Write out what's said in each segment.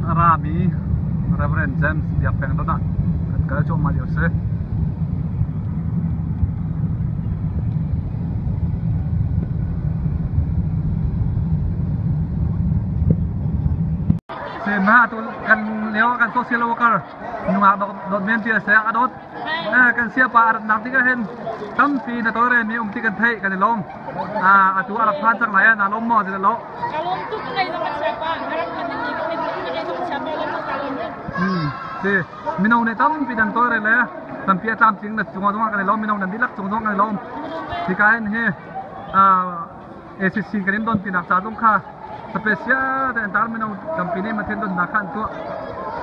a rami Reverend James Biak Peng don ah kan kal cuahmah lio si. Ma tu kan leo kan social worker nungak dot men ti se adot kan sia pa arat nak tikah hin tampi na tore mi um ti kan thei kan i lom atu arap phan cang lai na lom mo ti lo Kalom tuk ngai zong a chia pa arap phan ni ka thei tuk ngai zong chia pa lom ka lom Si mino ne tampi dan tore le tampi a tlamtling na cung zong kan i lom mino nan dihlak cung zong kan i lom hika hin hi ACC kan in don tinak ca zong kha special te tar mino tampi nih mathen don nak kha an tuah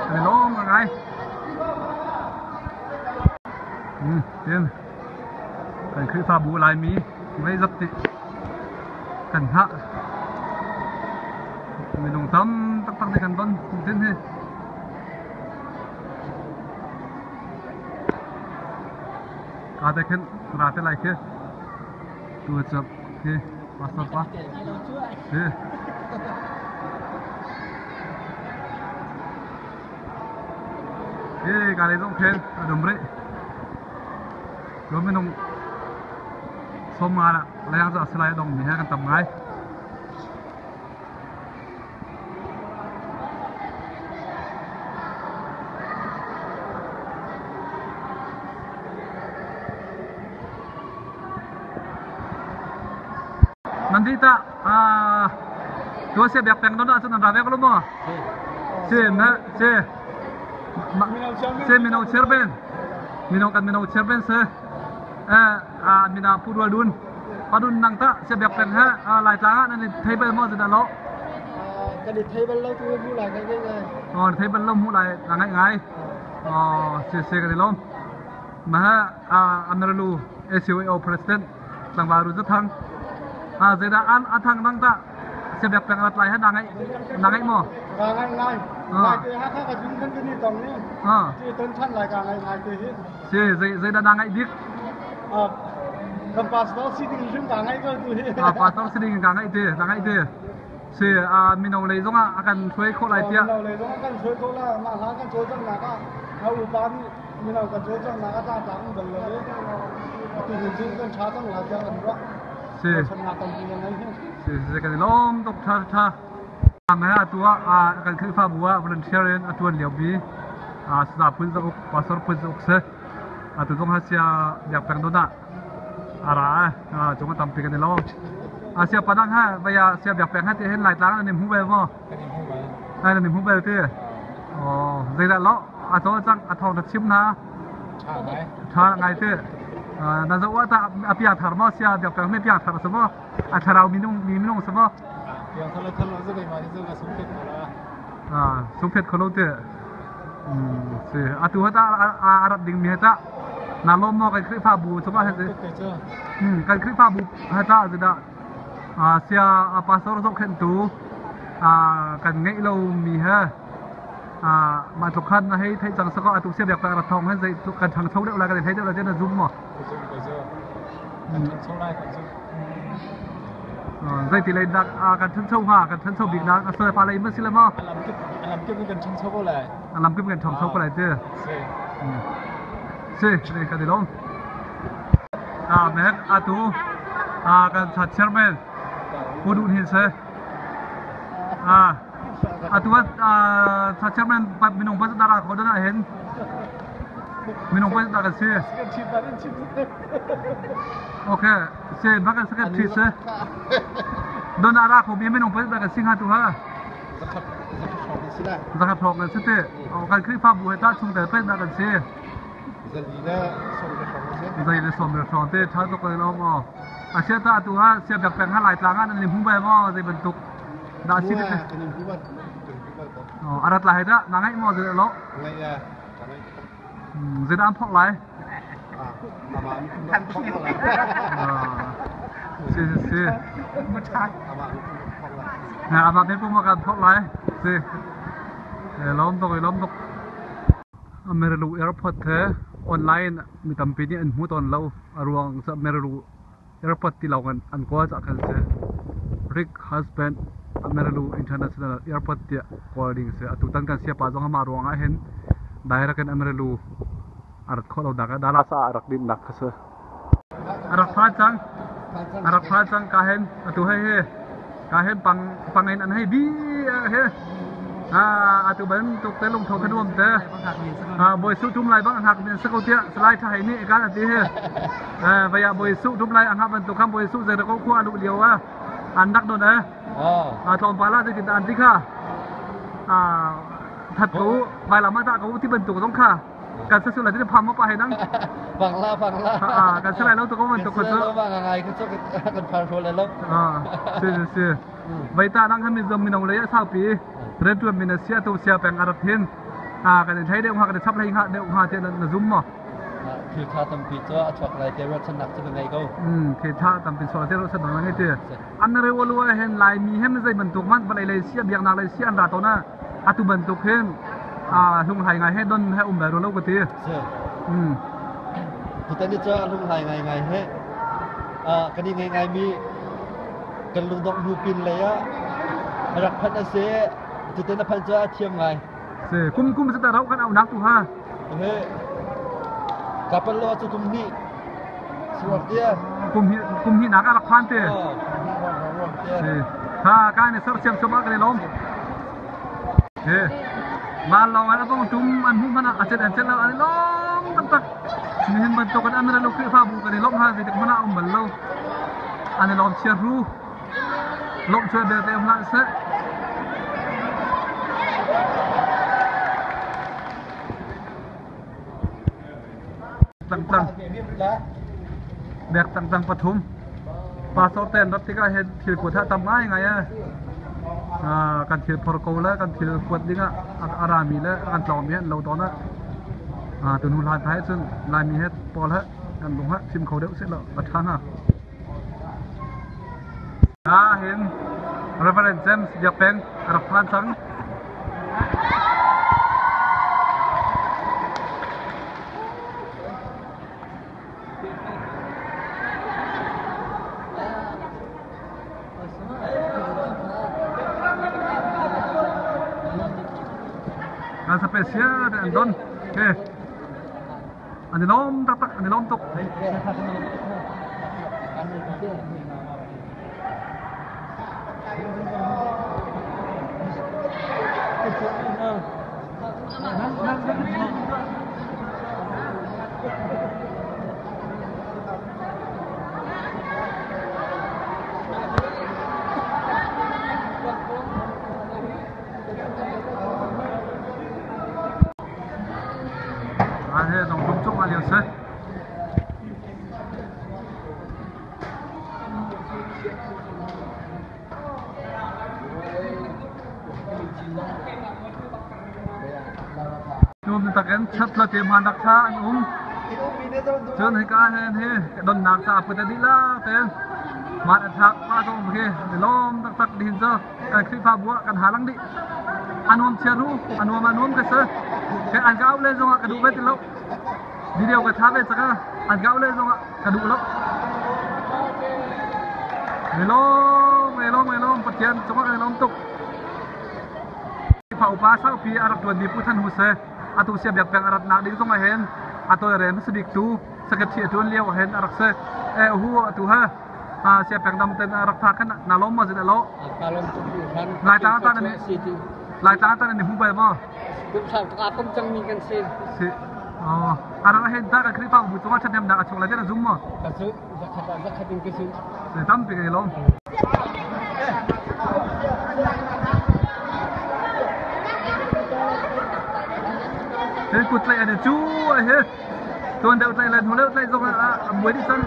kan i lawm ngai tin kan Khrihfabu Laimi mei zat ti kan hngah minung tam taktak nih kan don tin hi Ka te khin ra te lai khi tu chap khi pastor pa si hi ka le zong khen a dum rih lo minung som nga la leng za salai dong mi he kan tam ngai Nan dih tah tua sia biak peng don ahcun nan ra ve ko lo maw? Si na si si mino chairman mino kan mino chairman si mina pu rual dun Padun nang tah sia biak peng he Laitlang ah nan i thei bal maw zeidah lo? Kan i thei bal lo tu hmu lai ngai ngai. Oh, thei bal lo hmu lai ngai ngai. Oh, si si kan i lawm. Mah Amaralu ACOAO President tlangval Ru Zathang. Zeidah an athang nang tah sia biak peng rat lai ha na ngai na ngai maw? Ka ngai ngai. Ngai te ha kha ka jun kan ni tong ni. Ti ton chan lai ka ngai ngai te hi. Si zei zeidah na ngaih bik? Kan pastor si ding hrim ka ngaih ko tu hi. Pastor si ding ka ngaih ti, ka ngaih ti. Si mino lei zong ah a kan hruai khawh lai tiah. Mino lei zong a kan hruai khawh lai. Mah hla kan cawlcanghnak ah a upa nih mino kan cawlcanghnak a tla tlak bal lo i atu hin cun kan ṭha cang lai tiah kan ruah. Si. Ruahchannak tampi ka ngei hi. Si si kan i lawm tuk ṭha ṭha. Mah atu ah kan Khrihfabu ah volunteer in a ṭuan liomi Saza Phun Za Uk, Pastor Phun Za Uk si. Atu zong sia biak peng don ah a ra cung a tampi kan i lawm. Sia padang ha vaya sia biak peng ha ti hin Laitlang an i hmu bel maw? Ai nan i hmu bel ti. Oh, zeidah lo a cawl cang a thawng na chim na. Ṭha ngai ti. Na zoh ah tah a piang thar maw sia biak peng mi piang thar a si maw? A thlarau minung mi minung si maw? Sungphet kho lo te. Si. Atu ha ta a rat ding mi ha ta na lawm maw kan Khrihfabu cungah ha si. Kan Khrihfabu ha ta dah sia pastor zohkhenhtu kan ngeih lo mi he mah tluk khan na hei theih cang sakaw atu sia biak rat thawng he zei kan ṭhangcho deuh lai kan thei deuh lai tiah na zum maw? Kan ṭhangcho lai kan zum. Zeiti lei dah kan ṭhancho hnga? Kan ṭhancho bik nak a fa lei ma si le maw? A lamkip in kan ṭhancho ko lai. A lamkip kan ṭhancho ko lai ti. Si. Si, ne kan i lawm. Mek atu kan chat chairman Pu Duh Hnin se. Atu chat chairman minung pa dara kho dana hin minung pa da kan si. Okay. Se bak secretary se don ara ko mi minung pa da sing ha tu ha zakhat thong kan si te kan Khrihfa bu he ta chung tel pe da kan si zai le som le thong te tha tuk kan lom o a sia ta tu ha sia bak peng ha lai tlang an lim hu bai mo zai bantuk da si te arat lai da na ngai mo zai lo zai da an phok lai Si si si. Amah te pum kan phok lai. Si. Lawm tuk lawm tuk. Merilu airport he online mi tampi nih an hmu tawn lo. A ruang cu Merilu airport ti lawng an kawl cah khan si. Rick husband. Amarillo International Airport tiah kawl ding a si. Atutan kan siapa zong amah ruangah hin direct in Amarillo a rat khawh lonak ah Dallas ah a rak dinhnak kha si. A rak phan cang. A rak phan cang ka hen atu hei he ka hen pang pang in an hei bi he atu bantuk te lungtho kha nuam te bawi su tum lai bang an hak min sa ko tiah salai tha hei nih kan ati he vaya bawi su tum lai an hak bantuk khan bawi su zei ko khua lu lio a an rak don e tlawmpal ah zeitin an ti kha that ko vailam ah dah ko ti bantuk zong kha kan sa sula ti pham ma pa he nang Bangla bangla kan salai lo to ko man to ko chu ngai ka chu kan phar hro le lo si si si vaita nang han mi zom mi nong le sau pi ren tuan min sia to sia peng arat hin a kan thai deuh ha kan chap lai ha deuh ha te na zum mo Thil tha tampi cu a chuak lai te ruahchannak cu ka ngei ko. Thil tha tampi chuak te ruahchannak na ngei ti. An re olu hen lai mi hem zei bantuk man balai lei sia biaknak lei sia an ra to na atu bantuk hin a hlung hai ngai he don he um bai ro lo ka ti. Tutan ni cu a hlung hai ngai ngai he kan i ngai ngai mi kan lungdongh hnu pin lei ah rak phanh a si. Tutan a phanh cu a thiam ngai. Si kum kum sa ta rau kan au nak tu ha. He kapal lo cu kum hnih suak tia. Kum hnih nak a rak phan te. Si ha ka ni sar siam soma kan i lom. He mal long an abong tum an hu mana achet an chet lo an lom tak tak. Nihin bantuk kan an lo Khrihfabu kan i lom ha zeitik mana um bal lo. An i lom chia ru. Lawmh cuai belte um hlah seh. Tangtang. Bek tangtang pathum. Pastor ten rat tikah hin thil kuat ha tam ngai ngai a. Kan thil phor ko le kan thil kuat ding ah a rami le kan tlawng mi an lo tawn ah. Tunu hlan thai cun Laimi he pawl he kan lung ha thim kho deuh seh lo a tha hnga. Hin Reverend James Biak Peng a rak phan cang. Kan special te an don. Okay. An i lawm taktak, an i lawm tuk. He zong tum cuk lio si. Tum takin chat la te man rak tha an um. Cun hika hen hi donnak ca put a dih la ten. Man a thlak pa zong khi lawm taktak din cu kan Khrihfabu ah kan halang dih. A nuam chia ru, a nuam a nuam ka si. Ke an ka au le zong ah ka duh ve ti lo. Video ka thla ve caka an ka au le zong ah ka duh lo. Milom, milom, milom, Pathian cungah kan i lawm tuk. Khrihfa upa saupi a rak ṭuanmi Pu Than Hu se atu sia biak peng a ratnak ding zong ah hin a tawlrel hmasa bik tu secretary a ṭuan lio ah hin a rak si. E hu atu ha sia peng dam ten a rak tha khan na lawm ma zin a lo. Laitlang tan ani Laitlang tan ani hu bal ma? Kum cang mi kan si. Si. Oh, arang hen ta kan Khrihfa bu cungah ṭhathnemnak a chuak lai na zum maw? Ka zum, zakhat ah zakhat in ka zum. Si tampi ka i lawm. Hin kut tlaih an i cu a hi. Tuan deuh tlaih le hnu deuh tlaih zong ah a muai dih cang.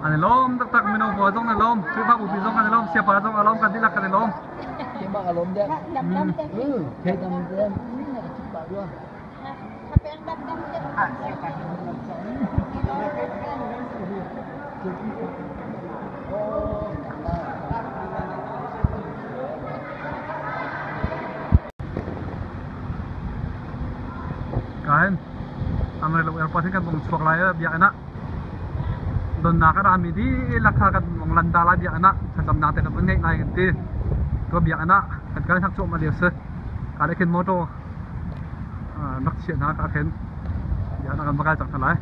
An i lawm taktak mino pawl zong an i lawm Khrihfabu pi zong an i lawm siapa zong a lawm kan dihlak kan i lawm. Kahin Amarillo airport hin kan vong chuak lai biakinn ah donnak a rami dihlak kha kan vong lan ta lai biakinn ah thlacamnak te kan vun ngeih lai kan ti. Tua biakinn ah kan kal hnak cuahmah lio si. Ka le khin motor rak chiah hna ka khin biakinn ah kan va kai cang hna lai.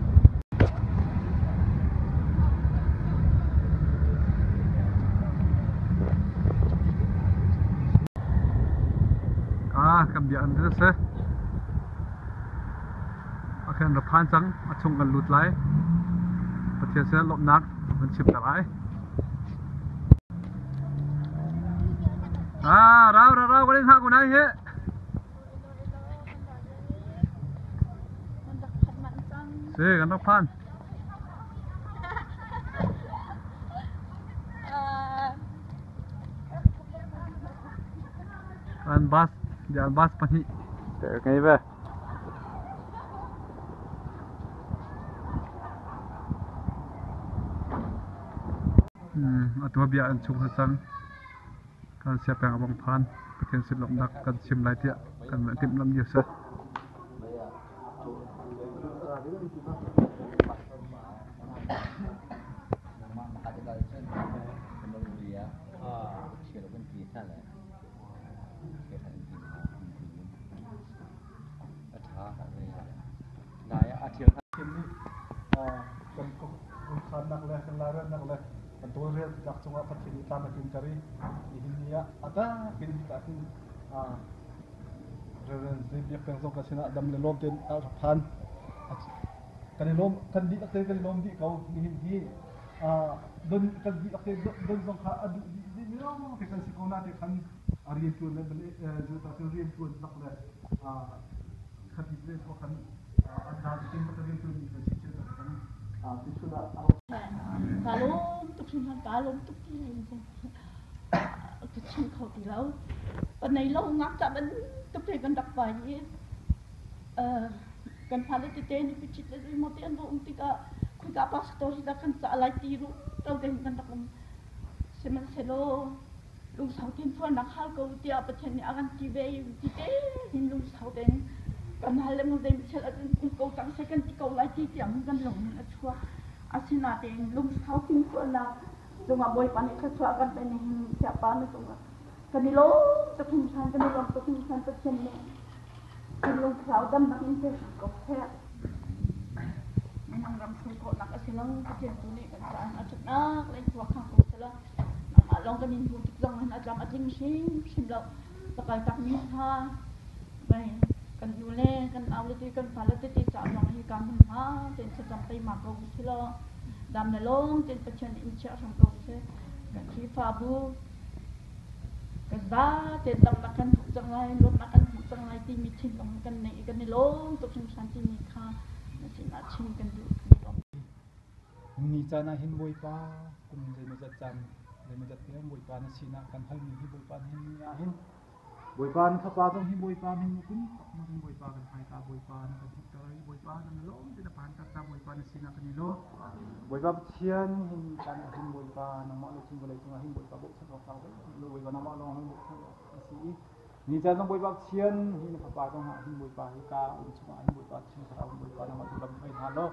Ah, kan biakinn cu si. A kan ra phan cang. A chung kan lut lai. Pathian sinah lawmhnak kan chim ta lai. Ah, rau rau rau kan in hngak ko nai hi. Si, kan rak phan. An bus, an bus pahnih te ngei ve. Atu bia an chung cang. Kan sia peng abong phan. Pathian sin lawmhnak kan chim lai tiah kan timhlamh lio si. Kan khuakhannak le kan lairelnak le kan tawlrelnak cungah Pathian nih tlam a tlinter i nihin ni ah a tak in hin Reverend Zai Biak Peng zong kan sinah dam le lawm tein a rak phan. Kan i lawm, kan dihlak tein kan i lawm dih ko. Nihin hi don kan dihlak tein don zong kha a duh dih dih mino te kan si ko na te khan a rian tuan le cu rian tuan bak le khatit le khan an dan tin bak rian tuan mi kan si cio kan ti chun ah Ka lawm tuk hringhran, ka lawm tuk ti ka chim kho ti lo. Pa nei lo ngakchah bantuk te kan rak vai i kan fale tete nih pichit le zeimaw te an va um tikah khoika pastor hi dah kan cah lai ti ru to te hin kan rak um. Sihmanhsehlaw lungsau tein fuarnak hal ko tiah Pathian nih a kan ti ve i ti te hin lungsau tein kan hal le zei chel ahcun um ko cang seh kan ti ko lai ti tiang hin kan lung in a chuak. Asinain lungsau fimfuarnak cungah Bawipa nih thluachuah kan pe nihin siapa na cungah kan i lawm tuk hringhran kan i lawm tuk hringhran Pathian nih kan lungthlau damnak in pe hram ko seh. Minung ram hruai khawhnak a si lo Pathian tu nih kan caah a ṭhatnak le khua khang ko seh law nangmah lawng kan in hmuh tik zong hin a tlam a tling hrimhrim lo. Pakai takmi hna Vai kan nu le kan nau le ti kan fale tete ca zong hi ka hmun hma tein thlacam teima ko si law dam le lawng tein Pathian nih in chiah hram ko seh. Kan Khrihfabu kan za tein damnak kan hmuh cang lai, luatnak kan hmuh cang lai timi thinlung kan neih i kan i lawm tuk hringhran timi kha na sinah chim kan duh. Ni caan ah hin Bawipa kum zeimawzat caan zeimawzat tiang Bawipa na sinah kan halmi hi Bawipa hin ni ah hin Bawipa na fapa zong hi Bawipa min kun in Bawipa kan hmaika Bawipa na kan theihter i Bawipa na lawm te na phan ta Bawipa na sinah kan i lawm. Bawipa Pathian hin caan ah hin Bawipa nangmah le cun vawlei cungah hin Bawipa bochan awk tlak Bawipa nangmah lawng hin bochan awk a si i ni caan zong Bawipa Pathian hi na fapa zong ah hin Bawipa hi ka um chungah hin Bawipa Thiang Thlarau Bawipa nangmah tu lam hruai hna law.